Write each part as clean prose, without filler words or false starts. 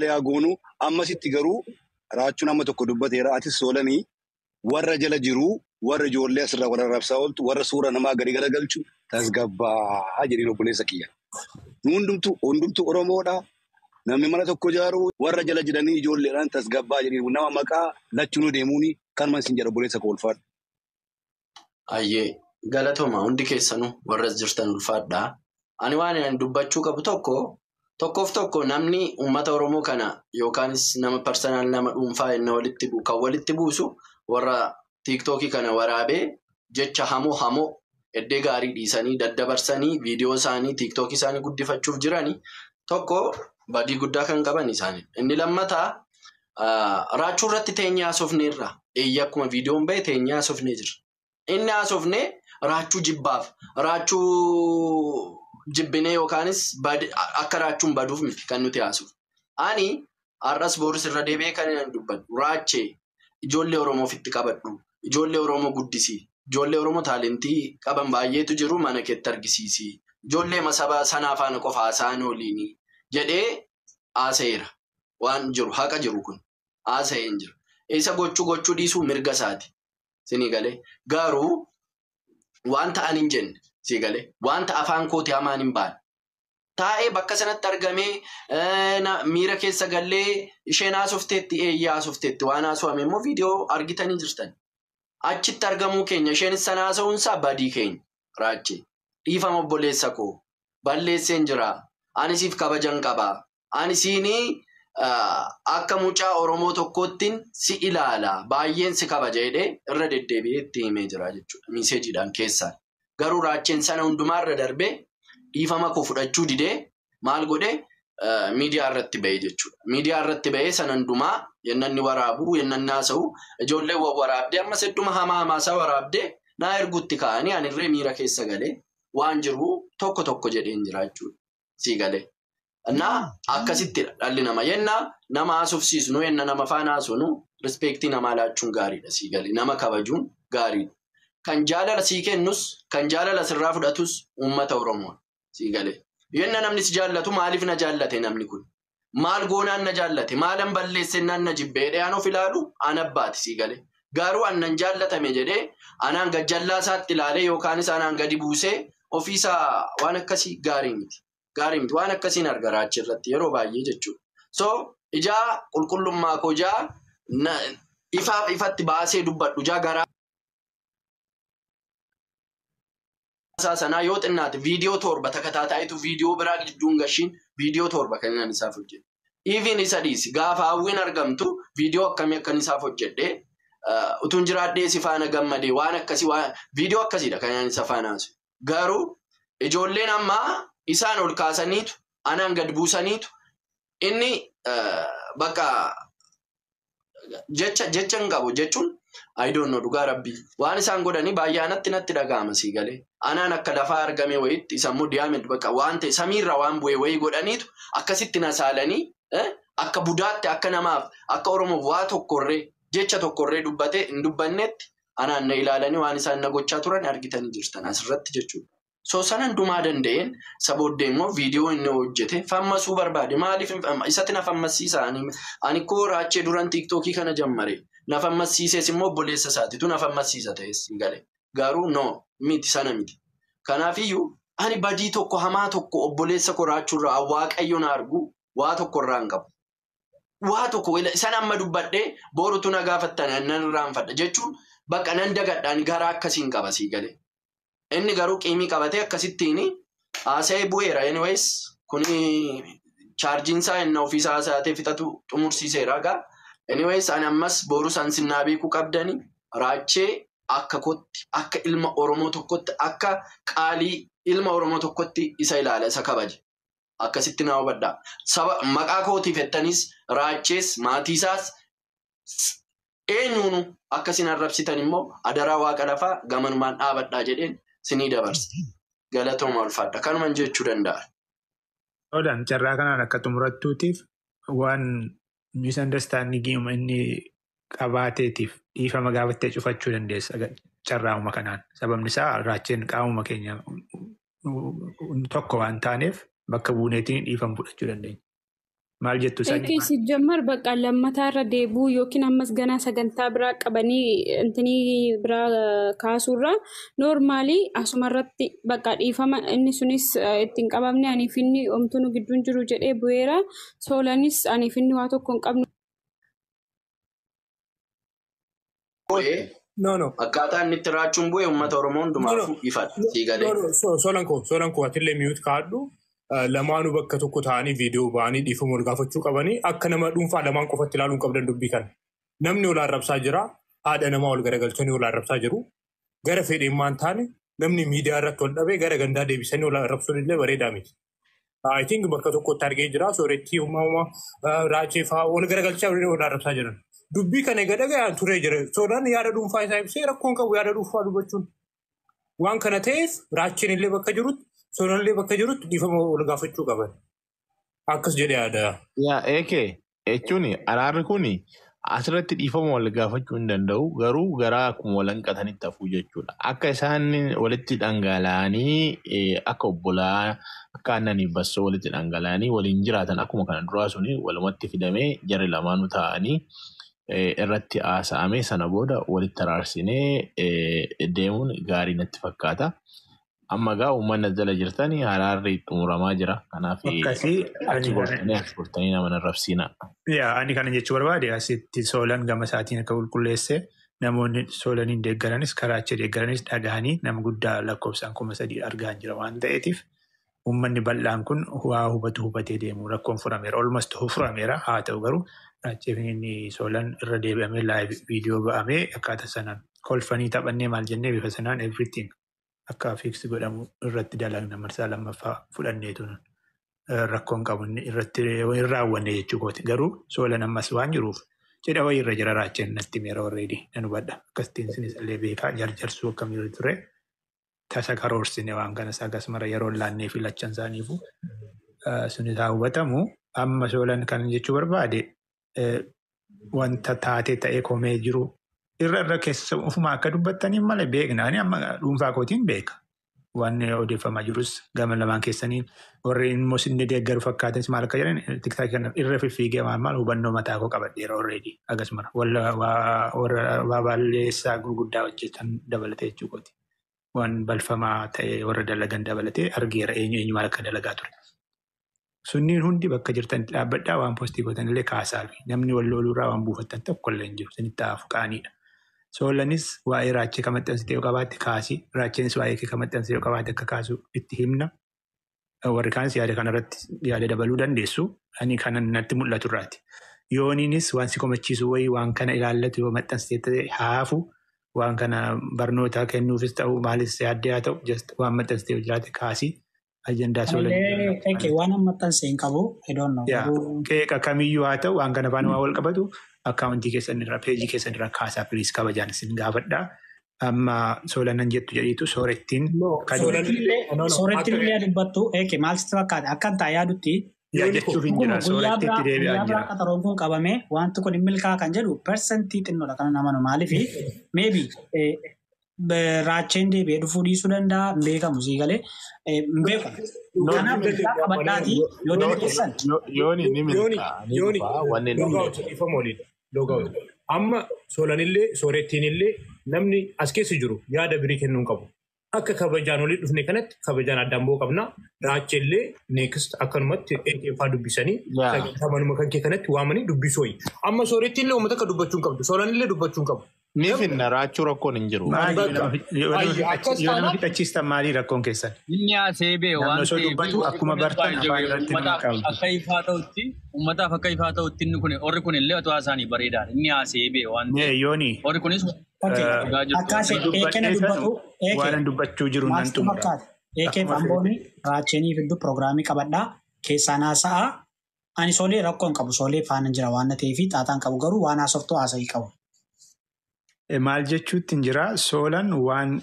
Yaa goonu ammasitti garuu Raachuun amma tokko dubbateera. Atis soolanii warra jala jiruu warra ijoollee asirraa warra rabsaa ooltu warra suura namaa gadi garagalchu tasgabbaa jedheen obboleessa kiyya. Hundumtuu Oromoodha. Namni mana tokko ijaaru warra jala jiranii ijoolleedhaan tasgabbaa jedheen nama maqaa lachuu deemuun kanuma isin jedha obboleessa koo ulfaadha. Ayyee galatooma hundi keessanuu warra jirtan ulfaadhaa. Ani waan ani dubbachuu qabu tokko tokkoof tokko namni uummata Oromoo kana yookaanis nama personal nama dhuunfaa inni walitti bu'u kan walitti buusu warra TikTokii kana waraabee jecha hamoo hamoo eddee gaarii dhiisanii daddabarsanii viidiyoo isaanii TikTokii isaanii guddifachuuf jiranii tokko badii guddaa kan qaban isaanii. Inni lammataa Raachuu irratti teenyee haasofneerra. Eeyyee akkuma viidiyoon bahe teenyee haasofnee jira. Inni haasofnee Raachuu jibbaaf Raachuu jibbinee yookaanis akka Raachuun baduuf miti kan nuti haasofnu. Ani har'as boris irra deebi'ee kan inni dubbadhu Raachee ijoollee Oromoo ofitti qabadhu. Ijoollee Oromoo guddisi. Ijoollee Oromoo taalentii qaban baay'eetu jiru mana keetti argisiisi. Ijoollee saba sanaa faana qofa haasa'an oliini jedhee haasa'eera. Waan jiru haqa jiru kun haasa'ee hin jiru. Isa gochuu dhiisuu mirga isaati. Sinii galee garuu wanta ani hin jenne sii galee wanta afaan kooti hamaan hin baane. Taa'ee bakka sanatti argamee miira keessa gallee isheen haasofteetti eeyyee haasofteetti waan haasofame immoo viidiyoo argitanii jirtan. Achitti argamuu keenya isheenis sana haasa'uunsaa badii keenya Raachee. Dhiifama obboleessa koo balleesseen jira. Ani siif kabajan qaba. Ani siinii akka mucaa Oromoo tokkoottiin si ilaala. Baay'een si kabaja jedhee irra deddeebi'ee itti himee jira jechuudha. Miiseejiidhaan keessaan. Garuu Raacheen sana hundumaa irra darbee dhiifama koo fudhachuu didee maal godhee miidiyaa irratti ba'ee jechuudha. Miidiyaa irratti ba'ee sana hundumaa yennanni waraabuu, yennanni haasa'u, ijoollee waraabdee ammas hedduma hamaa hamaasaa waraabdee naa erguutti ka'anii anirree miira keessa galee waan jiru tokko tokko jedheen jira jechuudha. Sii galee. Innaa akkasittidha dhalli namaa. Yennaa nama haasofsiisnu, yenna nama faana haasofnu rispeektii namaa laachuun gaariidha sii galee. Nama kabajuun gaariidha. Kan jaalala sii kennus, kan jaalala sirraa fudhatus uummata Oromoo sii galee. Yenna namni si jaallatu maaliif na jaallate namni kun? Maal goonaan na jaallate? Maalan balleessennaan na jibbee jedhee an of ilaalu an abbaati sii galee. Garuu an nan jaallatame jedhee anaan gajjallaa isaatti ilaalee yookaanis anaan gadi buusee ofiisaa waan akkasii gaarii miti. Gaarii miti. Waan akkasiin arga Raachii irratti yeroo baay'ee jechuudha. So ijaa qulqullummaa koo ijaa ifaaf ifatti baasee dubbadhu ijaa garaa isaa sanaa yoo xinnaate viidiyoo 7 takataataayitu viidiyoo biraa gidduun gashiin viidiyoo 7 kan inni isaaf hojjedhe. Even isa dhiisi gaafa hawwiin argamtu viidiyoo akkamii akkan isaaf hojjedhee utuun jiraadhee si faana gammadee waan akkasii waan viidiyoo akkasiidha kan inni isa faana haasa'u. Garuu ijoolleen ammaa isaan ol kaasaniitu anaan gad buusaniitu inni bakka jecha hin qabu jechuun I don't know dhugaa rabbii waan isaan godhanii baay'ee anatti natti dhaga'ama sii galee anaan akka lafaa argame wayiitti isa immoo diyaamend bakka waan ta'e samiirra waan bu'e wayii godhaniitu akkasitti na saalanii akka budaatti akka namaaf akka Oromoof waa tokkorree jecha tokkorree dubbatee hin dubbannetti anaan na ilaalanii waan isaan na gochaa turan argitanii jirtan asirratti jechuudha. So sana hundumaa danda'een isa booddee immoo viidiyoo inni hojjete fammasuu barbaade. Maaliif isatti na fammasiisa? Ani koo Raachee duran TikTokii kana jammare. Na fammasiisees immoo obboleessa isaatitu na fammasiisa ta'es hin gale. Garuu no miti sana miti. Kanaafiyyuu ani badii tokko hamaa tokko obboleessa koo Raachuurraa Waaqayyo na argu waa tokko irraa hin qabu. Waa tokko sana amma dubbadhee borutu na gaafattan nan irraanfadha jechuun bakka nan dagadhaan garaa akkasiin qaba sii galee. Inni garuu qiimii qabatee akkasittiin haasa'ee bu'eera. Anyways kuni chaarjiin isaa inni ofiisaa haasa'atee fixatu xumursiiseera egaa. Anyways ani ammas boru san sinnaa beekuu qabdanii Raachee akka kootti akka ilma Oromoo tokkotti akka qaalii ilma Oromoo tokkotti isa ilaala isa kabaje. Akkasitti na hubadhaa. Saba maqaa kootiif jettanis Raachees maatiisaas eenyuunu akkasin arrabsitan immoo adaraa waaqa lafaa gamanumaan dhaabadhaa jedheen sinii dabarsa. Galatooma ulfaadha. Kanuman jechuu danda'a. Odan carraa kanaan akka xumurattuutiif waan misunderstanding inni qabaateetiif dhiifama gaafattee cufachuu dandeessa carraa'uma kanaan. Sababni isaa Raacheen qaamuma keenya tokko waan taaneef bakka buuneetiin dhiifama fudhachuu dandeenya. Maal jettu sanii? Eekeessi jammar bakka lammataa irra deebi'uu yookiin ammas ganaa sagantaa biraa qabanii intinii biraa kaasuurra noormaalii asuma irratti bakka dhiifama inni sunis ittiin qabamne aniif inni omtuu nu gidduun jiru jedhee bu'eera. Soolanis aniif inni waa tokko hin qabnu. No. Akkaataa inni itti raachuun bu'e uummata Oromoo hundumaaf ifadha. Siigalee. Solan koo atillee miyuut kaa'adhu. Lamaanuu bakka tokko ta'anii viidiyoo ba'anii dhiifama wal gaafachuu qabanii akka nama dhuunfaa lamaan qofatti ilaaluun qabdan dubbii kana. Namni wal arrabsaa jira. Haadha namaa wal garagalchanii wal arrabsaa jiru. Gara fedheen maan taane namni miidiyaa irratti wal dhabee gara gandaa deebisanii wal arrabsuun illee bareedaa miti. I think bakka tokkotti argee jira. Soorettii uumamaa raachee fa'aa wal garagalchaa wal arrabsaa jiran. Dubbii kana egaa dhaga'aan turee jira. Soodaan yaada dhuunfaa isaa ibsee rakkoon qabu yaada dhuunfaa dubbachuun. Waan kana ta'eef raacheen illee bakka jirutti soodaan illee bakka jirutti dhiifama wal gaafachuu qaban. Akkas jedhee yaada. Yaa eekee jechuun araarri kun asirratti dhiifama wal gaafachuu hin danda'u garuu garaa akkuma wal hanqatanitti hafuu jechuudha. Akka isaan walitti dhangala'anii akka obbolaa akka aannanii bassoo walitti dhangala'anii waliin jiraatan akkuma kana duraa suni walumatti fidamee jarri lamaanuu taa'anii irratti haasa'amee sana booda walitti araarsinee deemuun gaarii natti fakkaata. Amma egaa uummanni as jala jirtan araarri xumuramaa jira. Kanaaf achi gortanii nama hin arrabsiina. Yaa ani kana jechuu barbaade asitti soolan gama isaatiin akka qulqulleesse namoonni soolaniin deeggaranis karaa achi deeggaranis dhagahanii nama guddaa lakkoofsaan 3,000 argaa jira waan ta'eetiif uummanni bal'aan kun waa hubatu hubatee deemu rakkoon furameera. Olmast furameera haa ta'u garuu raachee inni soolan irra deebi'amee live viidiyoo ba'amee akkaataa sanaan kolfanii taphannee maal jennee bifa sanaan everything akka fiiksi godhamu irratti dalagna marsaa lammaffaa fudhanneetu rakkoon qabu irratti hin raawwanne jechuu kooti. Garuu soolan ammas waan jiruuf jedha wayii irra jira raacheen natti meera already nan hubadha. Akkasitiin isinis illee beekaa jarjarsuu akkamiirra ture tasa karoorsine waan kanas akkasumara yeroo laannee fi lachan isaaniifu sunis haa hubatamu. Amma soolan kan jechuu barbaade wanta taatee ta'ee komee jiru irra keessa ofuma akka dubbattaniin malee beekna. Ani amma dhuunfaa kootiin beeka. Waan odeeffamaa jirus gama lamaan keessanii warri immoo sinni deeggaru fakkaatanis maal akka jedhan tiktaakii kana irra fiffiigee maal maal hubannoo mataa koo qabadheera already akkasuma warra waa balleessaa gurguddaa hojjetan dabalatee jechuu kooti. Waan balfamaa ta'e warra dalagan dabalatee argeera eenyu eenyu maal akka dalagaa ture. Sunniin hundi bakka jirtan dhaabbadhaa waan poostii gootan illee kaasaa fi namni wal looluurraa waan buufattan tokko illee hin jiru. Sinitti haafu qaaniidha. Soolanis waa'ee raachee kan maxxansite yoo qabaatte kaasi. Raacheenis waa'ee kee kan maxxanse yoo qabaatte akka kaasu itti himna. Warri kaanis yaada kanarratti yaada dabaluu dandeessu. Ani kana natti mul'atu irraati. Yooniinis waan si komachiisu wayii waan kana ilaallatu yoo maxxansite ta'e haafu waan kana barnoota kennuufis ta'u maalis yaaddee haa ta'u waan maxxansite yoo jiraate kaasi. Ajandaa soolanii. Waan maxxanse hin qabu. I don't know. Qeeqa kamiyyuu haa ta'u waan kana faana waan wal qabatu akkaawuntii keessan irraa peejii keessan irraa kaasaa piliis kabajaan isin gaafadhaa. Amma soolanan jettu jedhiitu soorettiin. Soorettiin illee dubbattu eeke maal sitti fakkaata akka hin ta'a yaadutti. Yaa jechuuf hin jira soorettiitti deebi'aa jira. Qaxaroon kun qabame wanti kun hin milkaa kan jedhu persentii xinnoodha kan namanu maaliif maybe raacheen deebi'ee dhufuu dhiisuu danda'a hin beekamu sii galee hin beekamu. Kanaaf qabadhaatii yoo dandeessan. Yooni ni milkaa. Yooni logaawwan. Amma soolanillee soorettiinillee namni as keessa jiru yaada birii kennuu hin qabu. Akka kabajaan olii dhufne kanatti kabajaan addaan ba'uu qabna. Raachellee next akkanumatti eegeeffaa dubbisanii sagantaa manuma kan kee kanatti waamanii dubbisuu wayi. Amma soorettiillee uummata akka dubbachuu hin qabdu. Soolanillee dubbachuu hin qabu. Ni finna raachuu rakkoon hin jiru. Yoo nama fixachiistan maalii rakkoon keessan? Inni haasee bee waan ta'eef dubbatu akkuma bartan afaan irratti nama qabdu. Akka ifaa ta'utti uummataaf akka ifaa ta'utti inni kun warri kun illee otoo haasa'anii bareedaadha. Inni haasee bee waan ta'eef. Yooni. Warri kunis Akkaasee eekena dubbatu waan dubbachuu jiru nan xumura. Eekeef ambooni raacheenii fiddu piroogiraamii qabadhaa keessaan haasa'aa. Ani soolee rakkoo hin qabu soolee faana jira waan ta'eef xaaxaan qabu garuu waan haasoftuu haasa'ii qabu. Maal jechuutti hin jira soolan waan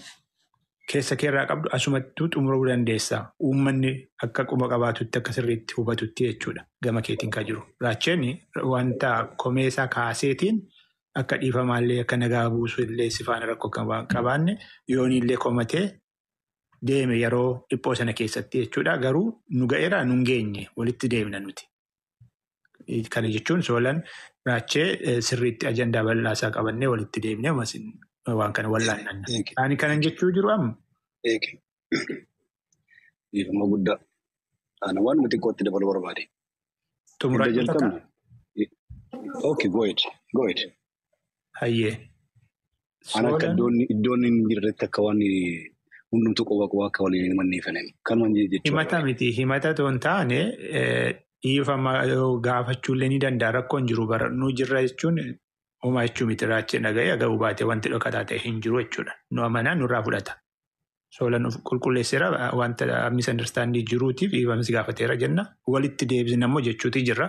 keessa keerraa qabdu asumattuu xumuruu dandeessa. Uummanni akka quba qabaatutti akka sirriitti hubatutti jechuudha gama keetiin kan jiru. Raacheen wanta komeesaa kaaseetiin akka dhiifamaallee akka nagaa buusu illee si faana rakkoo qabaanne yooniillee komatee deeme yeroo dhiphoo sana keessatti jechuudha. Garuu nu ga'eera nu hin geenye walitti deemna nuti. Kana jechuun Soolan Raachee sirriitti ajandaa bal'aa isaa qabannee walitti deemnee waan kana wal'aannanna. Ani kanan jechuu jiru amma. Dhiifama guddaa. Ana waan nuti xiqqootti dabaluu barbaade. Xumurachuu takka. Okay, go ahead. Go ahead. Hayyee. Ana akka iddoon hin jirretti akka waan hundumtuu qoba qoba akka waliin hin manneeffanan. Kanuma jechuudha. Himata miti. Himata otoo hin taane dhiifama gaafachuullee ni danda'a. Rakkoon jiru barannuu jirra jechuun homaa jechuu miti. Raachee dhaga'ee dhaga'uu baate wanti dhokataa ta'e hin jiru jechuudha. Nu amanaa nurraa fudhata. Soolan qulqulleesseera wanta misunderstanding jiruutiif dhiifamsi gaafateera jenna. Walitti deebisna immoo jechuuti jirra.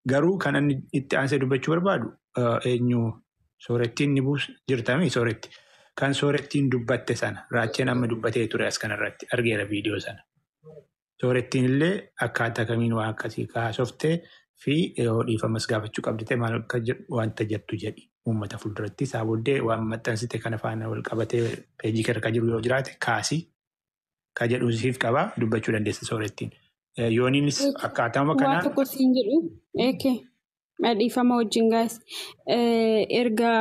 Garuu kan inni itti aansee dubbachuu barbaadu eenyu soorettiin ni buusu jirtami sooretti. Kan soorettiin dubbatte sana Raacheen amma dubbatee ture as kanarratti argeera viidiyoo sana. Soorettiin illee akkaataa kamiin waan akkasii kaasoftee fi dhiifamas gaafachuu qabdi ta'e maal akka wanta jettu jedhi uummata fuulduratti. Isaa booddee waan maxxansite kana faana wal qabatee peejii kan irra jiru yoo jiraate kaasii ka jedhu siif qabaa dubbachuu dandeessa soorettiin. Yooniinis akkaataama Waa kanaan. tokko siin jedhu eeke dhiifama wajjin gaas erga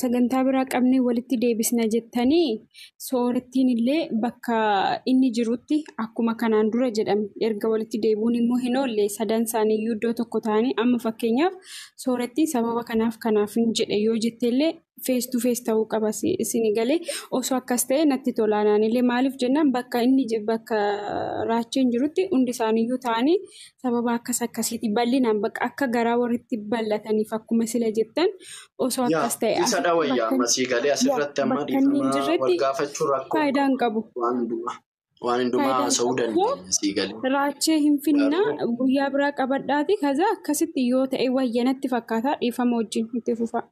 sagantaa biraa qabnee walitti deebisna jettanii soorettiin illee bakka inni jirutti akkuma kanaan dura jedhame erga walitti deebi'uun immoo hin oolle sadan isaaniiyyuu iddoo tokko ta'anii amma fakkeenyaaf soorettiin sababa kanaaf kanaaf hin jedhe yoo jette illee face to face ta'uu qaba isin galee osoo akkas ta'e natti tolaanaan illee maaliif jennaan bakka inni bakka Raacheen jirutti hundi isaaniiyyuu ta'anii sababa akkas akkasiiti bal'inaan bakka akka garaa walitti bal'ataniif akkuma sila jettan osoo akkas ta'e Isa dha wayyaa bakka ammasii galee asirratti amma bakka inni hin dhiifama wal jirretti gaafachuu rakkoo faayidaa hin qabu. waan hundumaa Faayidaan haasa'uu qabu dandeenya sii galee. Raachee hin finnaa Garuu guyyaa biraa qabadhaati kaza akkasitti yoo ta'e wayya natti fakkaata dhiifama wajjin itti fufa.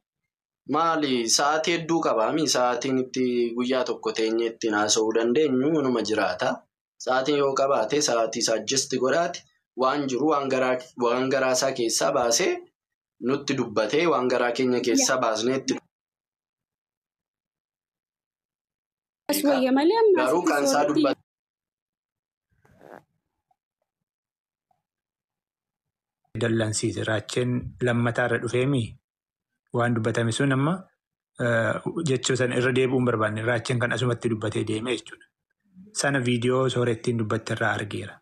Maali sa'aatii hedduu qabaami sa'aatiin itti guyyaa tokko teenyee ittiin haasa'uu dandeenyu numa jiraata. Sa'aatiin yoo qabaate sa'aatii isaa adjust godhaati waan jiru waan garaa isaa keessaa baasee nutti dubbatee waan garaa keenya keessaa baasnee itti As wayya malee amma garuu asitti kan isaa sooretti dubbate. Dallansiise Raacheen lammataarra dhufeemi waan dubbatame sun amma jechuu sana irra deebi'uu hin barbaanne Raacheen kan asumatti dubbatee deeme jechuudha. Sana viidiyoo soorettiin dubbatte irraa argeera.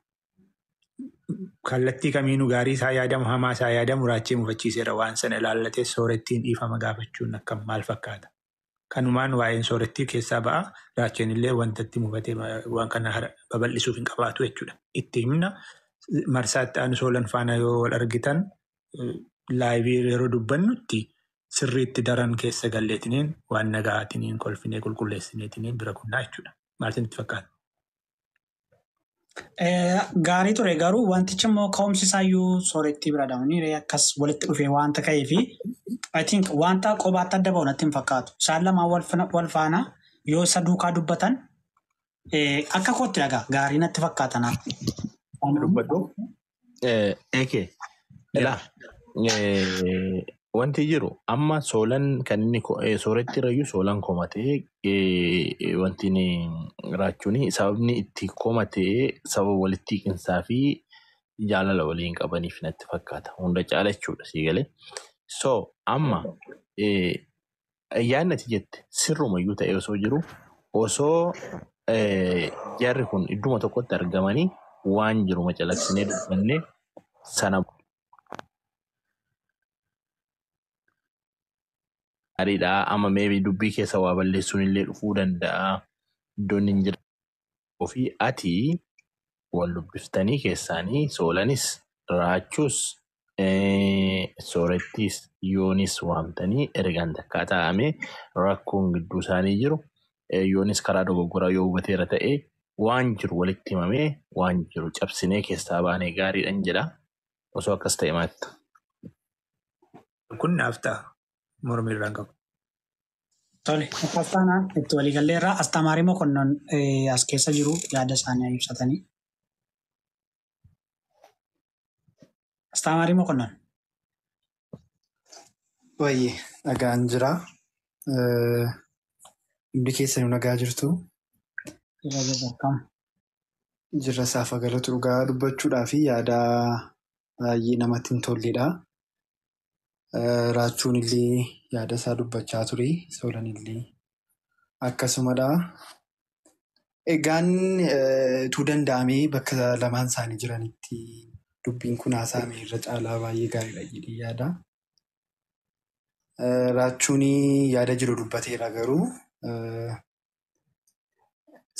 Kallattii kamiinuu gaarii isaa yaadamu hamaa isaa yaadamu Raachee mufachiiseera waan sana ilaallatee soorettiin dhiifama gaafachuun akkam maal fakkaata. Kanumaan waa'een soorettii keessaa ba'a Raacheen illee wantatti mufatee waan kana babal'isuuf hin qabaatu jechuudha. Itti himna marsaatti aanu Soolan faana yoo wal argitan laayivii yeroo dubbannutti sirriitti daran keessa galleetiniin waan nagaatiniin kolfinee qulqulleessineetiniin bira kunnaa jechuudha. Maal isinitti fakkaata? Gaarii ture garuu wantichi immoo ka'umsi isaayyuu soorettii bira dha. Akkas walitti dhufee wanta ka'ee fi I think wanta qobaatti adda ba'u natti hin fakkaatu. Isaan lamaan wal faana yoo isa duukaa dubbatan akka kootti dhagaa gaarii natti fakkaata naaf. Dubbadhu. Eke. Ilaa. Wanti jiru amma Soolan kan inni sooretti irrayyuu Soolan komatee wanti inni Raachuun sababni itti komatee sababa walitti hiiqinsaa fi jaalala waliin qabaniif natti fakkaata. Hunda caala jechuudha sii galee. So amma yaadni ati jette sirrumayyuu ta'e osoo jiru osoo jarri kun idduma tokkotti argamanii waan jiru macalaqsinee dubbannee sana gaariidha. Amma maybe dubbii keessa waa balleessuun illee dhufuu danda'a. Iddoon hin jirre ofii ati wal dubbiftanii keessaanii Soolanis Raachuus Soorettis Yoonis waamtanii ergaan takkaa taa'amee rakkoon gidduu isaanii jiru Yoonis karaa dogoggoraa yoo hubateera ta'e waan jiru walitti himamee waan jiru cabsinee keessaa baanee gaariidhaan jedha. Osoo akkas ta'e maalitti? Kun naaf ta'a. Mormii irraan qabu. Tole, akkas taanaan itti waliigalleerraa Astamaarii Mokonnon as keessa jiru yaada isaanii ibsatanii. Astamaarii Mokonnon. Wayye nagaan jira. Hundi keessanuu nagaa jirtu. Jira jirra akkam. Jirra saafa galatu dhugaa dubbachuudhaa fi yaada Baay'ee namatti hin tolledha. Raachuun illee yaada isaa dubbachaa ture. Soolan illee akkasumadha. Egaan utuu danda'amee bakka lamaan isaanii jiranitti dubbiin kun haasa'ame irra caalaa baay'ee gaariidha jedhee yaada. Raachuun yaada jiru dubbateera garuu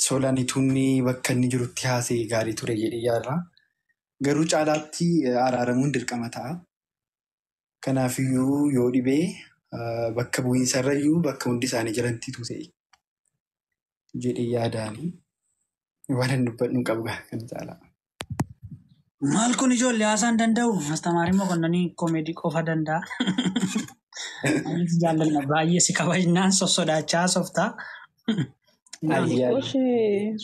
Soolan ituunni bakka inni jirutti haasa'e gaarii ture jedhee yaada. Garuu caalaatti araaramuun dirqama ta'a. Kanaafiyyuu yoo dhibee bakka bu'iinsa irrayyuu bakka hundi isaanii jiranitti ta'e jedhee yaadaanii waan hin dubbadhu hin qabu kan caalaa. Maal kun ijoollee haasaan danda'u? Astamaariin moqonnanii koomedii qofa danda'a. Anis jaalladha baay'ee si kabajnaan sossodaachaa haasoftaa. Xiqqoo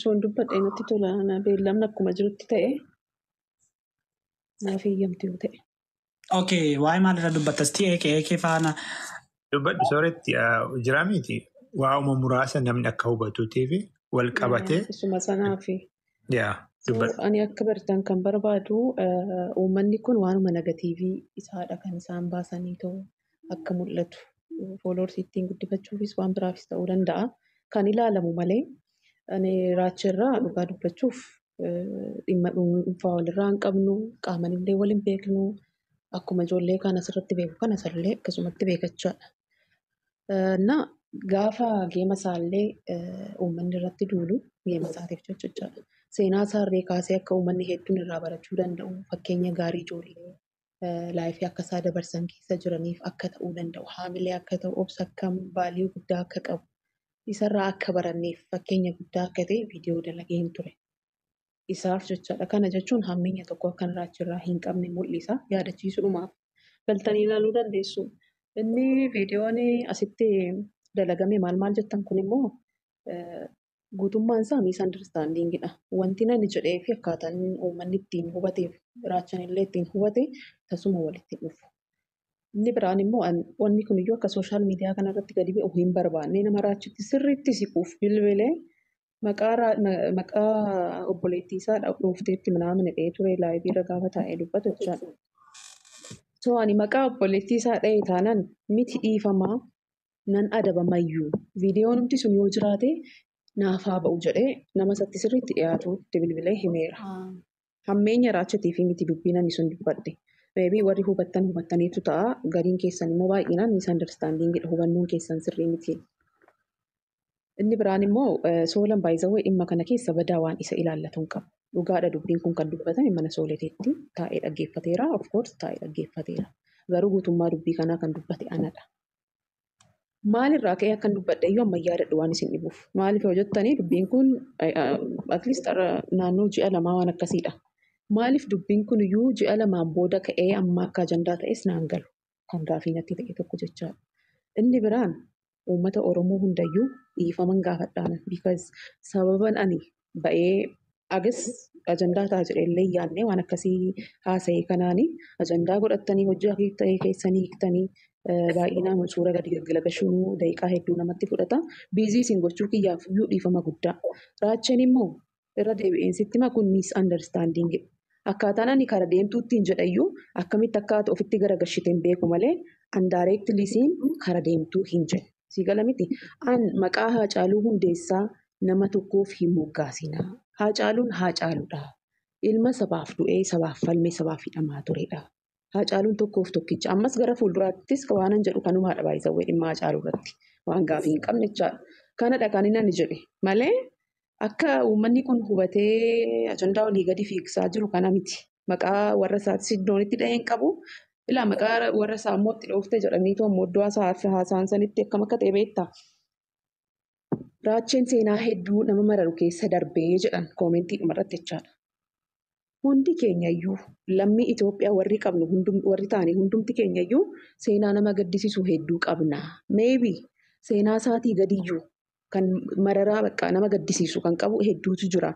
sun dubbadhe natti tola. Beellamni akkuma jirutti ta'e naaf eeyyamti yoo ta'e. Okay, waa'ee maalirra dubbattas? Eekee faana. Dubbadhu sooretti jira miti. Waa'uma muraasa namni akka hubatuutiif wal qabatee. Isuma sanaafi. Yaa dubbadhu. Ani akka bartan kan barbaadu uummanni kun waanuma negatiivii isaadha kan isaan baasanii ta'u akka mul'atu. Fooloorsii ittiin guddifachuufis waan biraafis ta'uu danda'a. Kan ilaalamu malee ani raachirraa dhugaa dubbachuuf dhimma dhuunfaa walirraa hin qabnu qaamanillee wal hin beeknu akkuma ijoollee kan asirratti beeku kana asallee akkasumatti beekachaadha. Na gaafa geema isaallee uummanni irratti duulu geema isaatiif jechaadha. Seenaa isaarree kaasee akka uummanni hedduun irraa barachuu danda'u fakkeenya gaarii ijoollee laayifii akka isaa dabarsan keessa jiraniif akka ta'uu danda'u haamilee akka ta'u obsa akka baalii guddaa akka qabu isarraa akka baranneef fakkeenya guddaa akka ta'e viidiyoo dalagee hin ture. Isaaf jechaadha. Kana jechuun hammeenya tokko akka raachirraa hin qabne mul'isa. Yaadachiisuudhumaaf galtanii ilaaluu dandeessu. Inni viidiyoon asitti dalagame maal maal jettan kun immoo guutummaan isaa miisandarstaandiingidha. Wanti nani jedhee fi akkaataan uummanni ittiin hubateef raachan illee ittiin hubate tasuma walitti dhufu. Inni biraan immoo wanni kun iyyuu akka sooshaal miidiyaa kanarratti gadi ba'u hin barbaanne nama raachitti sirriitti siquuf bilbilee maqaa obboleettii isaa dhuunfteetti minaamin dhahee ture laayivii irra gaafa taa'ee dubbatu jechaadha. So ani maqaa obboleettii isaa dhahee taanaan miti dhiifamaa nan adabamayyuu viidiyoon hundi sun yoo jiraate naaf haa ba'u jedhee nama isatti sirriitti dhiyaatutti bilbilee himeera. Hammeenya raachatii fi miti dubbiin ani sun dubbadhe. Meebii warri hubattan hubattaniitu ta'a. Gariin keessan immoo baay'inaan miisandarstaandiingidha. Hubannoon keessan sirrii miti. Inni biraan immoo soolan baay'isawwee dhimma kana keessa badaa waan isa ilaallatu hin qabu. Dhugaadha dubbiin kun kan dubbatame mana sooleteetti taa'ee dhaggeeffateera. Of course taa'ee dhaggeeffateera. Garuu guutummaa dubbii kanaa kan dubbate anadha. Maalirraa ka'ee akkan dubbadhe iyyuu amma yaadadhu waan isin dhibuuf. Maaliif yoo jettanii dubbiin kun at least naannoo ji'a lamaa waan akkasiidha. Maaliif dubbiin kun iyyuu ji'a lamaan booda ka'ee amma akka ajandaa ta'es naan galu. Kan gaafii natti ta'e tokko jechaadha. Inni biraan uummata Oromoo hundayyuu dhiifaman gaafadhaan. Because sababan ani ba'ee agas ajandaa ta'a jedhee illee yaadne waan akkasii haasa'e kanaani ajandaa godhattanii hojii ta'e keessanii hiiktanii baay'inaan suura gadi gaggalagashuu daqiiqaa hedduu namatti fudhata. Biizii isin gochuu kiyyaaf iyyuu dhiifama guddaa. Raacheen immoo irra deebi'eensitti hima kun miisandarstaandiingidha. Akkaataan ani kara deemtuuttiin jedhayyuu akkamitti akka ofitti garagashite hin beeku malee an daayireektilii siin kara deemtuu hin jedhu. Sii gala miti. An maqaa Haacaaluu Hundeessaa nama tokkoof hin moggaasinaa. Haacaaluun Haacaaluudha. Ilma sabaaf du'ee sabaaf falmee sabaaf hidhamaa turedha. Haacaaluun tokkoof tokkicha. Ammas gara fuulduraattis waan an jedhu kanumaadha baay'isawwee dhimma Haacaaluu irratti. Waan gaafii hin qabne jechaadha. Kanadha kan inni ani jedhe malee akka uummanni kun hubatee ajandaa olii gadi fiigsaa jiru kana miti. Maqaa warra isaatis iddoon itti dhahee hin qabu. Ilaa maqaa warra isaa immoo itti dhooftee jedhanii immoo iddoo haasaan sanitti akkam akka ta'e beektaa. Raacheen seenaa hedduu nama mararu keessa darbee jedhan koomentii dhumarratti jechaadha. Hundi keenyayyuu lammii Itoophiyaa warri qabnu warri taane hundumti keenyayyuu seenaa nama gaddisiisu hedduu qabna. Maybe seenaa isaatii gadiyyuu kan mararaa bakka nama gaddisiisu kan qabu hedduutu jira.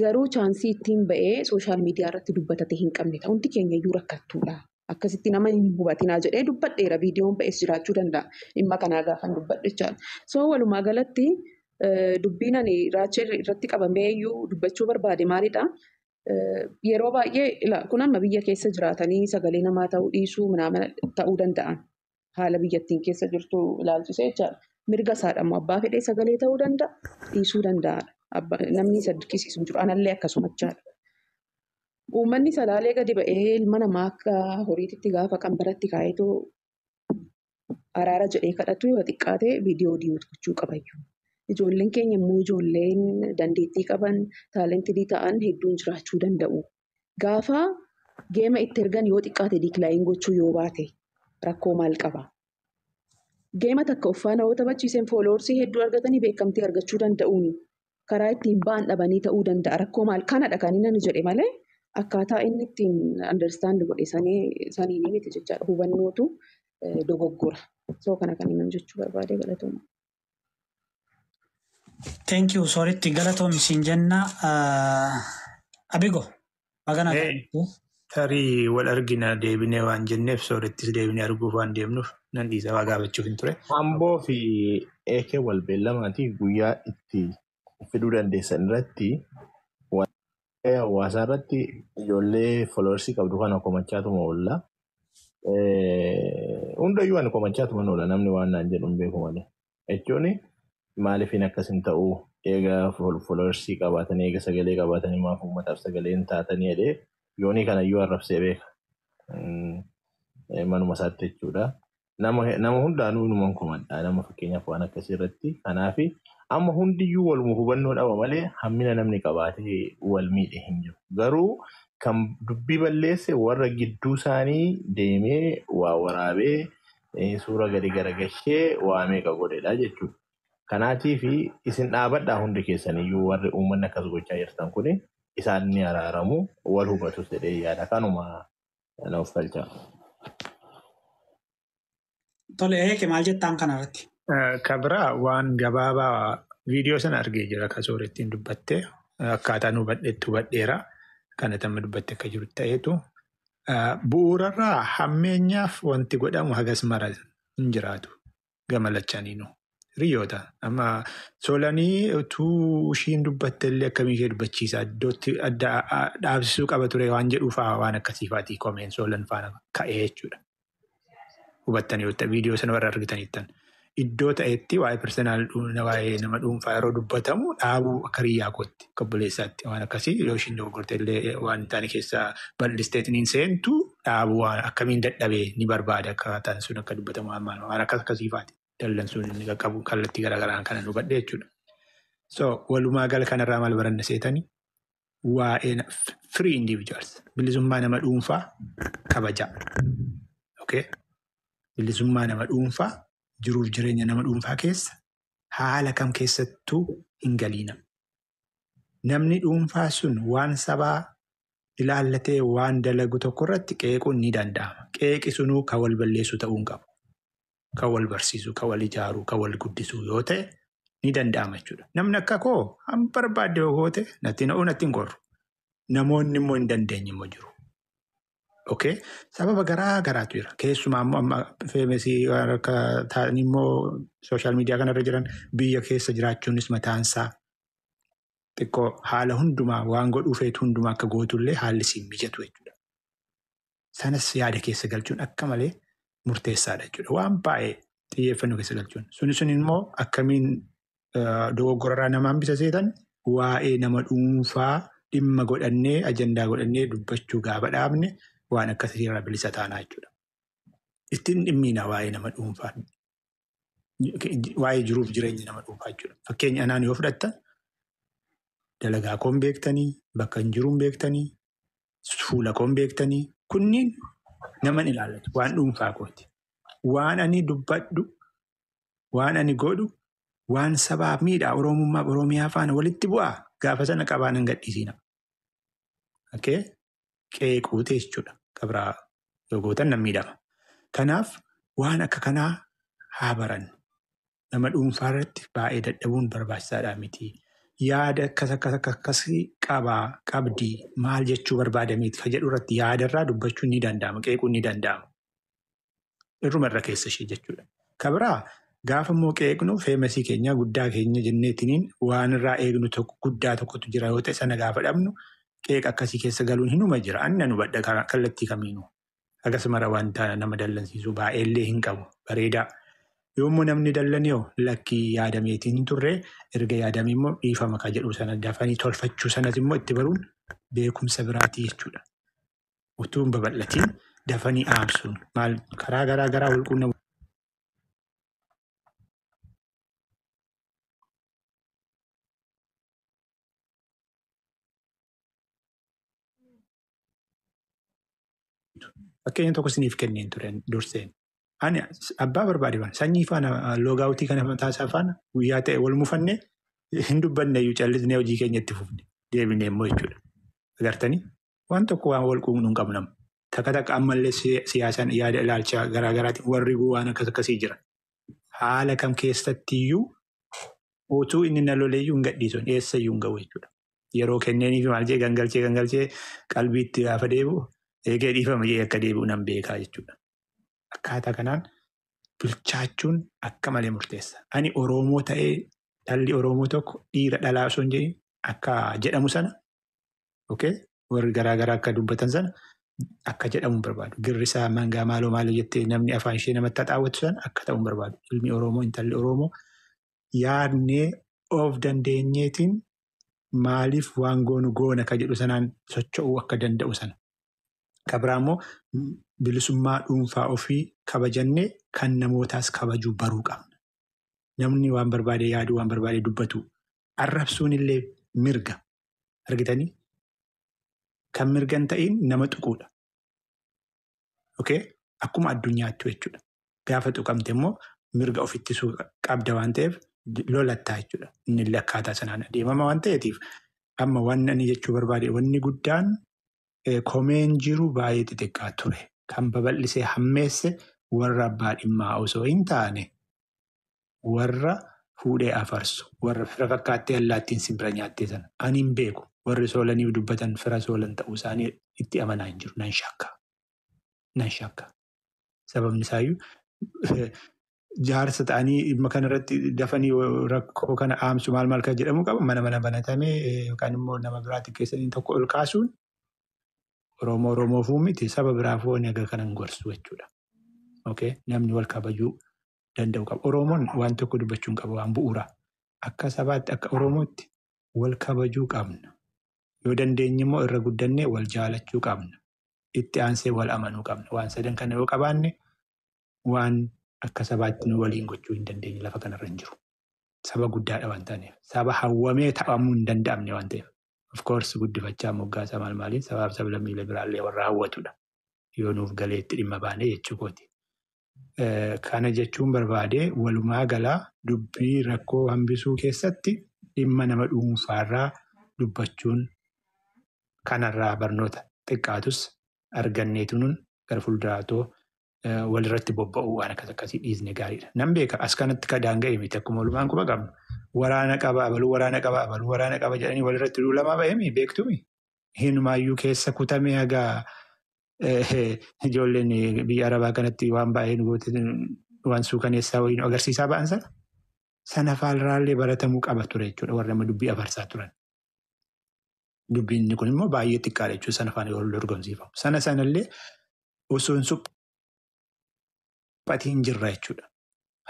Garuu chaansii ittiin ba'ee sooshaal miidiyaa irratti dubbatate hin qabne hundi keenyayyuu rakkattuudha. Akkasitti nama hin hubatinaa jedhee dubbadheera. Viidiyoon ba'es jiraachuu danda'a. Dhimma kanaa gaafan dubbadhu jechaadha. So walumaa galatti dubbiin ani raachee irratti qabamee iyyuu dubbachuu barbaade maalidha? Yeroo baay'ee kun amma biyya keessa jiraatanii sagalee namaa ta'uu dhiisuu ta'uu danda'an haala biyyattiin keessa jirtu ilaalchisee jechaadha. Mirga isaadha immoo abbaa fedhee sagalee ta'uu danda'a dhiisuu danda'aadha. Namni isa dirqisiisu hin jiru. Anallee akkasuma jechaadha. Uummanni salaalee gadi ba'ee ilma namaa akka horiititti gaafa qanbaratti kaa'eetoo araara jedhee kadhatu yoo xiqqaate viidiyoo diiwot gochuu qabayyuu. Ijoolleen keenya immoo ijoolleen dandeettii qaban taalentidii ta'an hedduun jiraachuu danda'u. Gaafa geema itti ergan yoo xiqqaate diikilaayin gochuu yoo baate rakkoo maal qaba? Geema takka uffaana yoo taphachiiseen fooloorsii hedduu argatanii beekamtii argachuu danda'uuni. Karaa ittiin ba'an dhabanii ta'uu danda'a. Rakkoo maal kanadha kan inni jedhe malee akkaataa inni ittiin understand godhe saniin miti jechaadha. Hubannootu dogoggora. So kana kan inni jechuu barbaade galatooma. Thank you. Soritti galatoomi siin jenna. Abigo, magana. Tarii wal argina deebinee waan jenneef soorettis deebinee arguuf waan deemnuuf nan dhiisa waa gaafachuuf hin ture. Amboo fi eekee wal beellamaatii guyyaa itti fiduu dandeessan irratti waa'ee hawaasaa irratti ijoollee foloorsii qabdu kana komachaatuma oolla. Hundayyuu ani komachaatuma oola namni waan naan jedhu hin beeku malee. Jechuun maaliifin akkas hin ta'u eega foloorsii qabaatanii eega sagalee qabaatanii maaf uummataaf sagalee hin taatanii jedhee yoonii kanayyuu arrabsee beeka. Manuma isaatti jechuudha. Nama hundaanuu numan komadha. Nama fakkeenyaaf waan akkasii irratti. Kanaaf amma hundiyyuu waluma hubannoo dhaba malee hammina namni qabaatee wal miidhe hin jiru. Garuu kan dubbii balleesse warra gidduu isaanii deemee waa waraabee suura gadi garagashee waa meeqa godhedha jechuudha. Kanaatiif isin dhaabadhaa hundi keessaniyyuu warri uummanni akkas gochaa jirtan kuni isaan ni araaramu wal hubatus jedhee yaada. Kanuma na of galcha. Tole eeke maal jettaan kanarratti? Kabira waan gabaabaa viidiyoo sana argee jira kan soorettiin dubbatte akkaataa hubadhetti hubadheera. Kana tamma dubbatte akka jiru ta'eetu bu'uurarraa hammeenyaaf wanti godhamu hagas mara hin jiraatu gama lachaniinuu. Hiriyoota amma solanii utuu ishiin dubbatte illee akkamiin ishee dubbachiisa iddootti adda dhaabsisuu qaba ture waan jedhuufaa waan akkasiifaati komeen solan faana ka'ee jechuudha. Hubattanii yoo ta'e viidiyoo sana warra argitaniittan iddoo ta'etti waa'ee personaal waa'ee nama dhuunfaa yeroo dubbatamu dhaabuu akka hiriyaa kootti akka obboleessaatti waan akkasii yoo ishiin dogoggorte illee waan hin taane keessaa bal'isteetiin seentu dhaabuu waan akkamiin dadhabee ni barbaada akkaataan sun akka dubbatamu waan akkas akkasiifaati. Dallansuun inni qaqqabu kallattii garaagaraan kana hubadhe jechuudha. So walumaa gala kanarraa maal baranna seetanii waa'ee free individuals bilisummaa nama dhuunfaa kabajaa. Okay? Bilisummaa nama dhuunfaa jiruuf jireenya nama dhuunfaa keessa haala kam keessattuu hin galiina. Namni dhuunfaa sun waan sabaa ilaallatee waan dalagu tokko irratti qeequun ni danda'ama. Qeeqi sunuu kan wal balleessu ta'uu hin qabu. Kan wal barsiisu, kan wal ijaaru, kan wal guddisu yoo ta'e ni danda'ama jechuudha. Namni akka koo han barbaadde yoo goote natti na'uu natti hin qorru. Namoonni immoo hin dandeenye immoo jiru. Okay? Sababa garaa garaatu jira. Keessumaa immoo amma feemesii akka ta'an immoo sooshaal miidiyaa kanarra jiran biyya keessa jiraachuunis mataansaa xiqqoo haala hundumaa waan godhuu feetu hundumaa akka gootullee haalli siin mijatu jechuudha. Sanas yaada keessa galchuun akka malee murteessaadha jechuudha. Waan baay'ee xiyyeeffannoo keessa galchuun. Suni sun immoo akkamiin dogoggorarraa nama hambisa seetan waa'ee nama dhuunfaa dhimma godhannee ajandaa godhannee dubbachuu gaafa dhaabne waan akkasii irraa bilisa taanaa jechuudha. Ittiin dhimmiina waa'ee nama dhuunfaa. Waa'ee jiruuf jireenya nama dhuunfaa jechuudha. Fakkeenya anaan yoo fudhattan dalagaa koon beektanii, bakka hin jiruun beektanii, fuula koon beektanii kunniin naman ilaallatu waan dhuunfaa kooti. Waan ani dubbadhu, waan ani godhu, waan sabaaf miidhaa Oromummaa Oromiyaa faana walitti bu'aa gaafa sana qabaan hin gadhiisina. Okay? Qeequute jechuudha. Qabraa yoo gootan nan miidhama. Kanaaf waan akka kanaa haa barannu. Nama dhuunfaa irratti baay'ee dadhabuun barbaachisaadha miti. Yaada akkas akkas akkas akkasii qabaa qabdii maal jechuu barbaadameeti kan jedhu irratti yaadarraa dubbachuun ni danda'ama. Qeequun ni danda'ama. Irruma irra keessa ishee jechuudha. Kabraa gaafa immoo qeeqnu feemasii keenya guddaa keenya jenneetiniin waan irraa eegnu tokko guddaa tokkotu jira yoo ta'e sana gaafa dhabnu Qeeqa akkasii keessa galuun hinuma jira. Ani nan hubadha kallattii kamiinuu. Akkasumara wanta nama dallansiisu baay'eellee hin qabu. Bareedaa. Yommuu namni dallan yoo lakkii yaadameetiin hin turre erga yaadame immoo dhiifama kan jedhu sana dafanii tolfachuu sanas immoo itti baruun beekumsa biraatii jechuudha. Utuu hin babal'atiin dafanii dhaamsuun maal karaa garaa garaa wal quunnamu. Fakkeenya tokko isiniif kenneen ture durseen. Ani abbaa barbaade faana sanyii faana loogaawutii kana mataasaa faana guyyaa ta'e wal mufannee hin dubbanne iyyuu callisnee hojii keenya itti fufne deebinee immoo jechuudha. Agartanii waan tokko waan wal quuqnu hin qabnu. Takka takka ammallee siyaasaan yaada ilaalcha garaa garaatiin warri waan akkas akkasii jira. Haala kam keessattiyyuu utuu inni na loleeyyuu hin gadhiisu eessayyuu hin gahu jechuudha. Yeroo kenneeniif maal jee gangalchee gangalchee qalbiitti gaafa deebi'u eegee dhiifama jee akka deebi'u nan beekaa jechuudha. Akkaataa kanaan bilchaachuun akka malee murteessa. Ani Oromoo ta'ee dhalli Oromoo tokko dhiira dhalaa osoo hin jedhin akka jedhamu sana warri garaa garaa akka dubbatan sana akka jedhamu hin barbaadu. Girrisaa mangaa maaloo maaloo jettee namni afaan ishee namatti haxaawwatu sana akka ta'u hin barbaadu. Ilmi Oromoo intalli Oromoo yaadnee of dandeenyeetiin maaliif waan goonu goona ka jedhu sanaan socho'uu akka danda'u sana. Kan biraa immoo bilisummaa dhuunfaa ofii kabajannee kan namootaas kabajuu baruu qabna. Namni waan barbaade yaaduu waan barbaade dubbatu arrabsuun illee mirga. Argitanii? Kan mirga hin ta'iin nama tuquudha. Akkuma addunyaatti jechuudha. Gaafa tuqamte immoo mirga ofittisuu qabda waan ta'eef lolattaa jechuudha. Inni illee akkaataa sanaan adeemama waan ta'eetiif amma waan ani jechuu barbaade wanni guddaan komeen jiru baay'ee xixiqqaa ture. Kan babal'isee hammeesse warra abbaa dhimmaa osoo hin taane warra fuudhee afarsu warra fira fakkaattee allaattiin simbira nyaattee sana. Ani hin beeku warri soolaniif dubbatan fira soolan ta'uu isaanii itti amanaa hin jiru. Nan shakka. Nan shakka. Sababni isaayyuu jaarsa ta'anii dhimma kanarratti dafanii rakkoo kana aamsu maal maal kan jedhamu qaba. Mana mana banatamee yookaan immoo nama biraatti keessanii tokko ol kaasuun Oromoo Oromoofuu miti saba biraafuu inni aga kanan gorsu jechuudha. Namni wal kabajuu danda'u qaba. Oromoon waan tokko dubbachuu hin qabu waan bu'uura. Akka sabaatti akka Oromootti wal kabajuu qabna. Yoo dandeenye immoo irra guddannee wal jaalachuu qabna. Itti aansee wal amanuu qabna. Waan sadan kana yoo qabaanne waan akka sabaatti nu waliin gochuu hin dandeenye lafa kanarra hin jiru. Saba guddaadha waan taaneef. Saba hawwamee ta'amuu hin danda'amne waan ta'eef. Of course guddifachaa moggaasa maal maaliin sabaaf sablammiilee biraallee warra hawwatudha. Yoo nuuf galee itti dhimma baane jechuu kooti. Kana jechuun barbaade walumaa galaa dubbii rakkoo hambisuu keessatti dhimma nama dhuunfaarraa dubbachuun kanarraa barnoota xiqqaatus arganneetu nun gara fuulduraatoo walirratti bobba'uu waan akkas akkasii dhiisne gaariidha. Nan beeka as kanatti ka daanga'e miti akkuma walumaan quba qabnu. Waraana qaba abaluu waraana qaba abaluu waraana qaba jedhanii walirratti duulamaa ba'eemi beektumi. Hinumaayyuu keessa kutamee hagaa ijoolleen biyya arabaa kanatti waan baay'ee nu goote waan suukaneessaa wayii nu agarsiisaa ba'an sana. Sana faalraallee baratamuu qaba ture jechuudha warra amma dubbii afarsaa turan. Dubbiin kun immoo baay'ee xiqqaadha jechuudha sana faana yeroo dorgomsiifamu. Sana sanallee osoo hin suphatiin jirra jechuudha.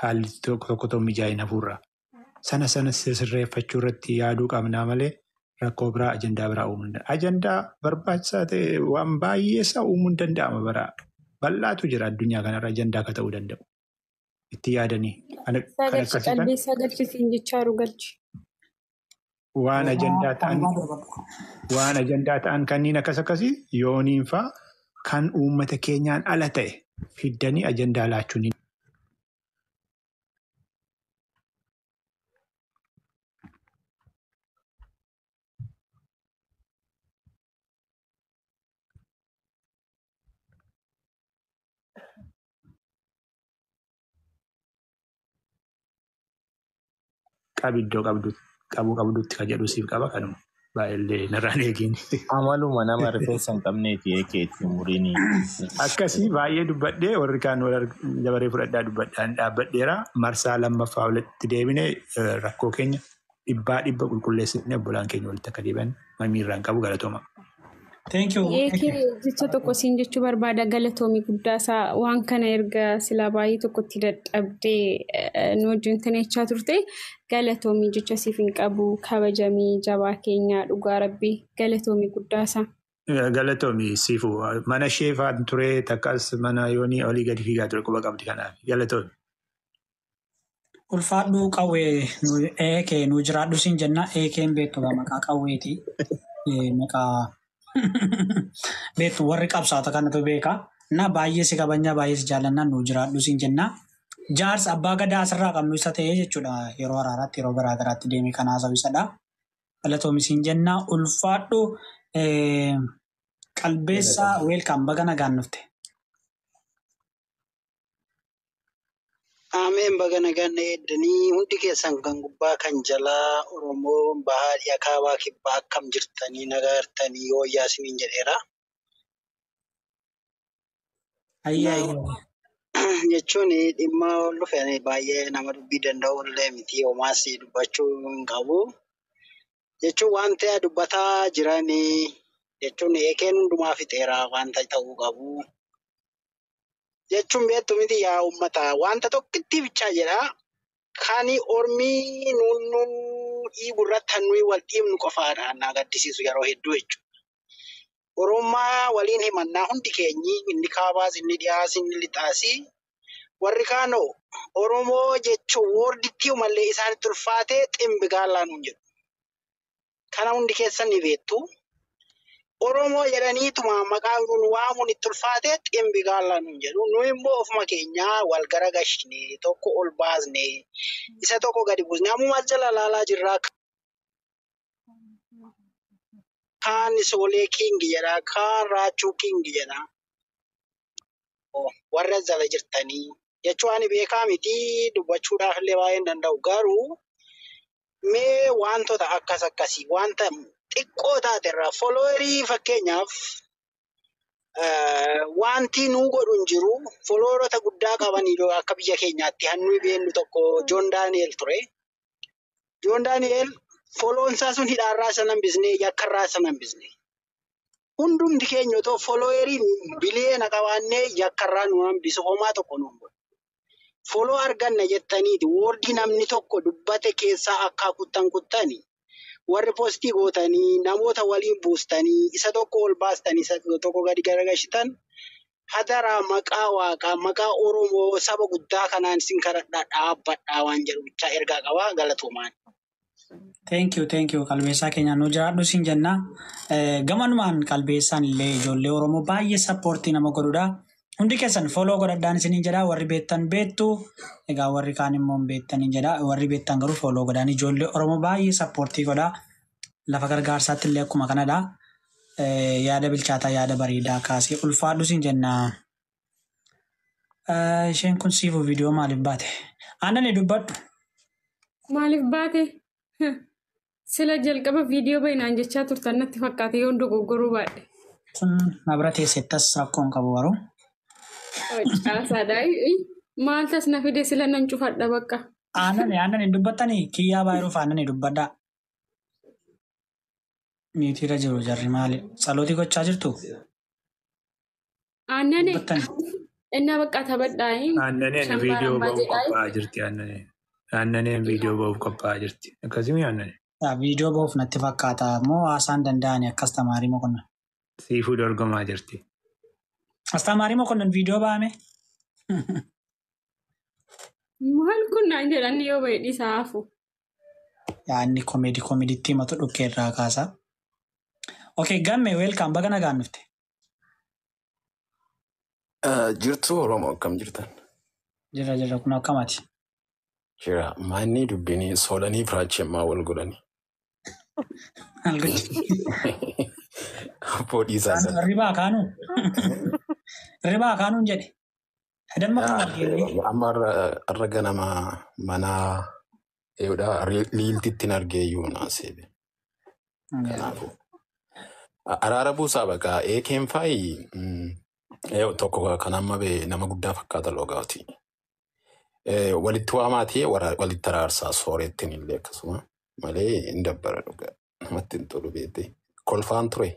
Haalli tokko tokko ta'u mijaa'ina hafuurraa. Sana sana sirreeffachuu irratti yaaduu qabnaa malee rakkoo biraa ajandaa biraa uumuu hin danda'amu. Ajandaa barbaachisaa ta'e waan baay'ee isaa uumuu hin danda'ama baraa. Bal'aatu jira addunyaa kanarra ajandaa akka ta'uu danda'u. Itti yaadanii. Kan akkasii kan Qalbeessaa galchisiin jechaa jiru galchi. waan ajandaa ta'an waan ajandaa ta'an kanneen akkas akkasii yooniin faa kan uummata keenyaan ala ta'e fiddanii ajandaa laachuun qabiddoo qabuu qabdutti kan jedhu siif qaba kanuma baay'ee narraan eegin. Amaluma nama rifeensa hin qabneeti eekeetti umuriin. Akkasii baay'ee dubbadhee warri kaan dabaree fudhadhaa dubbadhaan dhaabbadheera marsaa lammaffaa walitti deebine rakkoo keenya dhibbaa dhibba qulqulleessinee obbolaan keenya walitti akka deebi'an mamiirraan qabu galatooma. Thank you. Eekee jecha tokko siin jechuu barbaada galatoomii guddaa isaa waan kana erga silaa baay'ee tokkotti dadhabdee nu wajjin taneechaa turte galatoomii jecha siif hin qabu kabajamii jabaa keenyaa dhugaa rabbii galatoomii guddaa isaa. Galatoomii siifu mana ishee fa'aan ture takkas mana yoonii olii gadi fiigaa ture quba qabdi kanaaf galatoomii. Ulfaadhuu qawwee eekee nu jiraadhu siin jenna eekeen beektu maqaa qawweeti. Maqaa beektu warri qabsaa'ota kanatu beeka. Na baay'ee si kabajna baay'ee si jaallanna nu jiraadhu siin jenna. Jaarsa abbaa gadaa asirraa qabnu isa ta'ee jechuudha yeroo araaraatti yeroo garaa garaatti deemee kan haasa'u isadha. Galatoomi siin jenna ulfaadhu qalbeessaa weelkaam baga nagaan dhufte. Ameen baga nagaan eeddanii hundi keessan kan gubbaa kan jalaa Oromoo bahaa dhiyaa kaabaa kibbaa akkam jirtanii nagaa jirtanii wayyaa isiniin jedheera. Jechuun dhimma ol dhufe baay'ee nama dubbii danda'u illee miti homaas dubbachuu hin qabu. Jechuun wanta dubbataa jiranii jechuun eekeen hundumaa fixeera wanta ta'uu qabu. Jechuun beektu miti yaa uummata wanta tokkitti bichaa jedha. Kan ormii nu dhiibu irratti kan nuyi wal dhiibnu qofaadha na gaddisiisu yeroo hedduu jechuudha. Oromummaa waliin himannaa hundi keenyi inni kaabaas inni dhiyaas inni lixaas warri kaanoo Oromoo jechuun woorditti mallee isaanitti ulfaatee ximbi gaallaa nuun jedhu. Kana hundi keessan ni beektu. Oromoo jedhaniituma maqaa nuun waamuun itti ulfaatee ximbi gaallaa nuun jedhu. Nuyi immoo ofuma keenyaa wal garagalchine tokko ol baasne isa tokko gadi buusne ammuma jala laalaa jirraa. Kaan Soolee King jedha, kaan Raachuu King jedha. Warra jala jirtanii jechuun ani beekaa miti dubbachuudhaaf illee baay'ee hin danda'u. Garuu mee wantoota akkas akkasii wanta xiqqoo taate irraa foloowerii fakkeenyaaf wanti nuu godhu hin jiru. Folooweroota guddaa qabanii akka biyya keenyaatti hannu beennu tokko Joon Daani'el ture. Joon Daani'el foloonsaa sun hidhaarraa isa hambisne yakkarraa isa hambisne. Hundumti keenya otoo foloowerii biliyeena qabaannee yakkarraa nu hambisu homaa tokko nu godhu. Foloo arganna jettaniiti woordii namni tokko dubbate keessaa akka kuttan kuttani warri postii gootanii namoota waliin buustanii isa tokko ol baastanii isa tokko gadi garagalchitan hadaraa maqaa waaqaa maqaa Oromoo saba guddaa kanaan isin kadhadhaa dhaabbadhaa waan jedhu bichaa ergaa qabaa galatoomaan. Thank you, thank you. Qalbeessaa keenya nu jiraadhu siin jenna. Gamanumaan qalbeessaan illee ijoollee Oromoo baay'ee sappoortii nama godhudha. Hundi keessan foloo godhadhaan isiniin jedha. Warri beektan beektu. Egaa warri kaan immoo hin beektan jedha. Warri beektan garuu foloo godhaan ijoollee Oromoo baay'ee sappoortii godha. Lafa gargaarsaatti illee akkuma kanadha. Yaada bilchaataa yaada bareedaa kaasee ulfaadhu siin jenna. Isheen kun siifu viidiyoo maaliif baate? Aannan dubbadhu. Maaliif baate? Sila jalqaba viidiyoo baay'inaan jechaa turtan natti fakkaate yoon dogoggoruu baadhe. Sun na bira teessettas rakkoo hin qabu garuu. Caasaadha. Maal tas na fide sila nan cufadha bakka. Aannan hin dubbattanii kiyyaa baay'ee aannan dubbadhaa. Niitiirra jiru jarri maali? Tsalootii gochaa jirtu? Aannan innaa bakka taphadhaa. Aannaneen viidiyoo ba'uuf qophaa'aa jirti aannaneen. Aannaneen viidiyoo ba'uuf qophaa'aa jirti. Akkasuma aannaneen. Viidiyoo ba'uuf natti fakkaata moo haasaan danda'ani akkas tamaarii mokonnan? Siifuu dorgomaa jirti. Astamaarii mokonnan viidiyoo ba'ame? Maal kun naan jedhan yoo ba'e dhiisaa hafu. Yaanni komeedii komeediitti himatu dhukkee irraa kaasa. Okay, gamme weelkaam baga nagaan dhufte. Jirtu Oromoo akkam jirtan? Jirra jirra kun akkamaati? Jira manni dubbini soolanii firaachemmaa wal godhani. Abboo dhiisaa sana. Ribaa kaanuu? Ribaa kaanuun jedhe. Damma kan arginu. Amma har'a ganama mana eewudha liiltitti hin argeeyyuu naasee. Kanaafuu. Araara buusaa baqa eekeen faayi tokko kan amma bee nama guddaa fakkaata loogaati. Walitti waamaa ta'e walitti araarsaa soorettiin illee akkasuma malee hin dabbara dhugaa namatti hin tolu beekte kolfaan ture.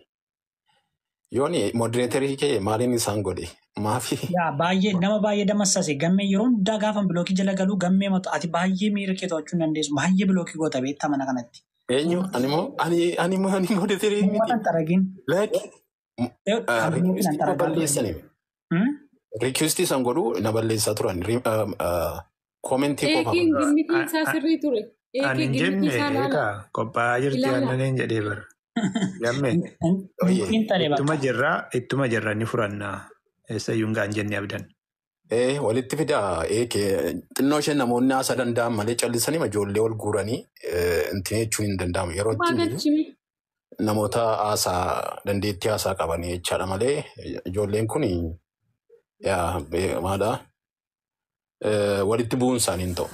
Yooni moderatorii kee maaliin isaan godhe? Maafi? Yaa baay'ee nama baay'ee damassase gammee yeroo hundaa gaafa bilookii jala galuu gammee matu ati baay'ee miira kee to'achuu hin dandeessu baay'ee bilookii goota beektaa mana kanatti. Eenyu? Ani moo ani moderatorii miti. Uummata hin xaragin. Like Kan bilookii request nan xaragaa ture. balleessani. Request isaan godhu na balleessaa turan. Commentii qofa. Eekiin gimmitiin isaa sirrii ture. Ani Eekii hin gimmitii jenne isaa laala. eegaa qophaa'aa jirti Ilaala. aannaniin jedhee bara. Gamme Hin xare ittuma bakka. jirraa ittuma jirra ni furannaa. Eessayyuu hin ga'an jennee abdan. Walitti fidaa xinnoo isheen namoonni haasa danda'an malee callisanii ijoollee ol guuranii intin jechuun hin danda'amu. Yeroo Waa itti galchime. namoota haasaa dandeettii haasaa qabanii jechaadha malee ijoolleen kun maadha walitti bu'uun isaanii hin ta'u.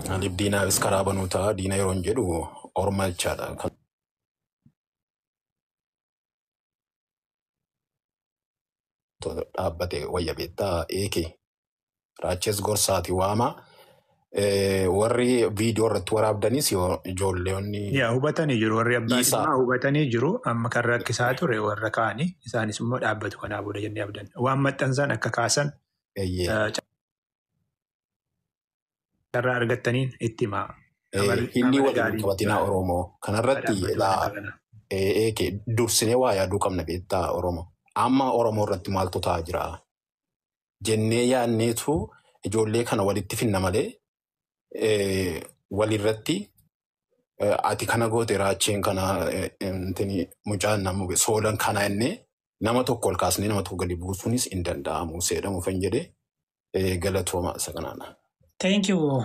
Maaliif diinaafis karaa banuu ta'a diina yeroo hin jedhu orma jechaadha. Kan dhaabbate wayya beektaa eeke raaches gorsaati waama. Warri viidiyoo irratti waraabdanis ijoolleonni Yaa hubatanii jiru warri abbaa dhiisaa. dhimmaa hubatanii jiru amma kan rakkisaa ture warra kaanii isaanis immoo dhaabbatu kanaa booda jennee abdan. Waan maxxansan akka kaasan carraa argattaniin itti himaa. Hillii Amala waliin hin gaarii qabatinaa Oromoo. Kanarratti dhaabbatu ilaa warra kana. eeke dursinee waa yaaduu qabna beektaa Oromoo. Amma Oromoo irratti maaltu ta'aa jira? Jennee yaadneetu ijoollee kana walitti finna malee walirratti ati kana goote raacheen kana intini mucaan nama soolan kana innee nama tokko ol kaasnee nama tokko gadi buusuunis hin danda'amu seedhamuuf hin jedhee galatooma isa kanaana. Thank you.